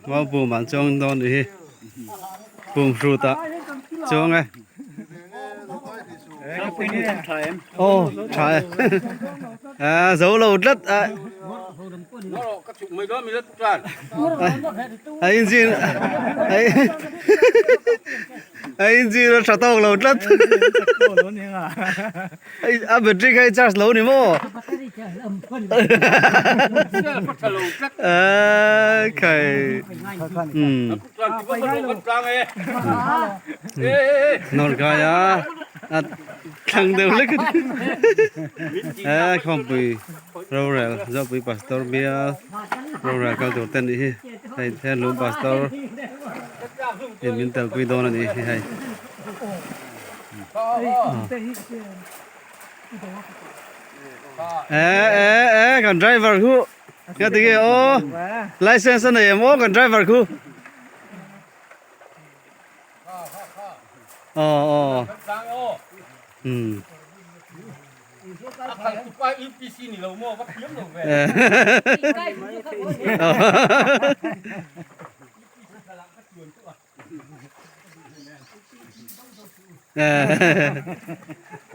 Mau bum an chuang dawn nih hi bum hrut ah chuang e aw tha e a zo lo tlat a a engine a engine a tha tawk lo tlat A battery kha i charge lo ni maw? A khai. Hmm. Nor kai a. A thlang deuh lek. A khawmpui rorel Zopui pastor bial rorel kal tur te nih hi. Hei hian lung pastor in min telpui dawn a ni hi hei. Eh eh eh kan driver khu nga ti nge aw license a nei em aw kan driver khu aw aw um